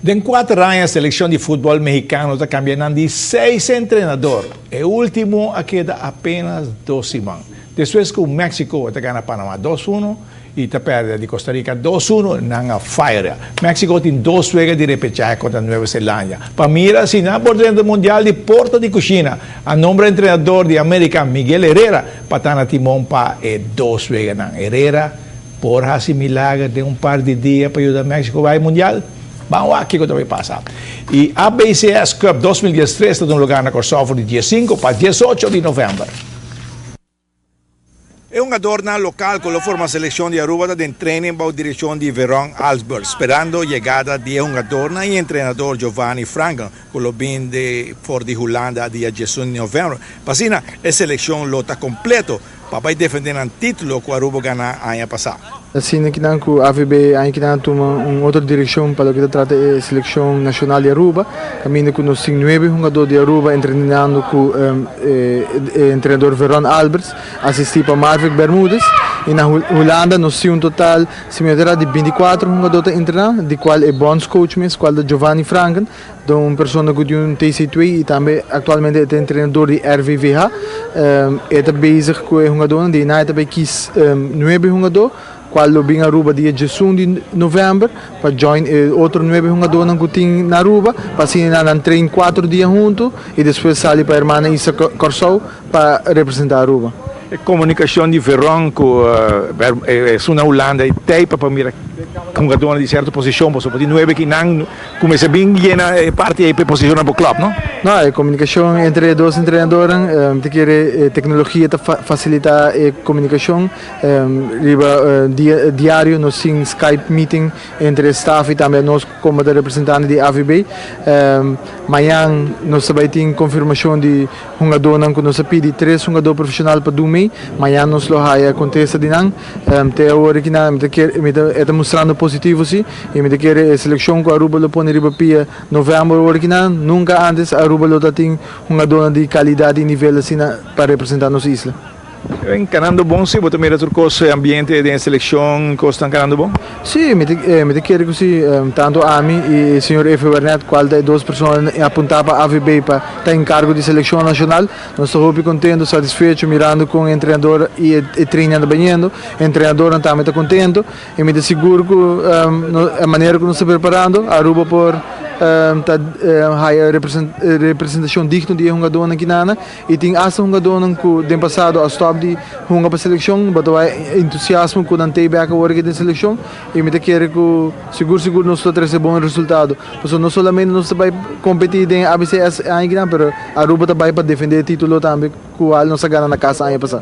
Den 4 aña, seleccion di futbol mexicano ta cambia di seis entrenador. E ultimo a keda apenas 2 siman. Despues cu Mexico a gana Panama 2-1 y ta perde di Costa Rica 2-1, nan a fire. Mexico tin dos wega di repechahe contra Nueva Zelanda. Pa mira si nan por drenta Mundial di porta di cushina. A nombra entrenador di America, Miguel Herrera, pa ta na timon pa e dos weganan. Herrera por haci milager den un par di dia pa yuda Mexico bay Mundial. Ban wak kico ta bay pasa. E ABCS Cup 2013 ta tuma luga na Corsou di dia 5 pa 18 di november. E hungadornan local cu lo forma seleccion di Aruba ta den training bou direccion di Veron Alsberg, sperando yegada di hungador y entrenador Giovanni Franken, cu lo bin di for di Hulanda dia 11 di november. Pa asina, e seleccion lo ta completo pa defende e titulo cu Aruba a gana aña pasa. Asina cu nan cu AVB aki nan tuma un otro direccion pa loke ta trata e seleccion nacional di Aruba. Caminda cu nos tin nuebe hungador di Aruba entrenando cu e entrenador Veron Alberts, asisti pa Marvick Bermudez. Y na Hulanda nos tin un total similar di 24 hungador ta entrena, di cual e bondscoach mes, cual ta Giovanni Franken, un persona cu tin un TC2 y tambe actualmente ta entrenador di RVVH. E ta bezig cu e hungador, di nan tambe kies nuebe hungador, cual lo bin Aruba dia 11 di november pa join e otro nuebe hungador cu tin na Aruba, pa asina nan train 4 dia hunto y despues sali pa hermana isla Corsou pa representa Aruba. E comunicacion di Veron cu na Hulanda y tin pa mira hungador di cierto posicion, bo por nuebe cu nan cuminsa bin yena parti ey pa posicion pa club, no? No, e comunicacion entre e dos entrenadornan, ta kere tecnologia ta facilita e comunicacion. Riba diario nos tin Skype meeting entre staff y tambe nos como representante di AVB. Mañan nos tambe tin confirmacion di hungador cu nos a pidi tres hungador profesional pa Dumei. Mañan nos lo haya contesta di nan. Te awor aki nan mi ta mustrando positivo si y mi ta kere seleccion cu Aruba lo pone riba pia november awor aki nan, nunca antes Aruba lo tin hungador di calidad y nivel asina pa representa nos isla. Canando bon, si, bo ta mira tur cos, ambiente di seleccion, cos ta canando bon? Si, mi ta kere cu si, tanto ami y señor Efe Wernet, cual ta dos persona apunta pa AVB pa ta encargo di seleccion nacional, nos ta hopi contento, satisfecho, mirando cu e entrenador y e trainer bayendo, e entrenador tambe ta contento, y mi ta sigur cu e manera cu nos ta preparando, Aruba por ta haya representacion digno di hungador aki nan, y tin hasta hungador cu den pasado a stop di hunga pa seleccion, but e entusiasmo cu nan tin back awor den seleccion y mi ta kere cu sigur sigur nos ta trece bon resultado. Pasobra no solamente nos ta bay competi den ABCS aki, pero Aruba ta bay pa defende e titulo tambe cu nos a gana na cas aña pasa.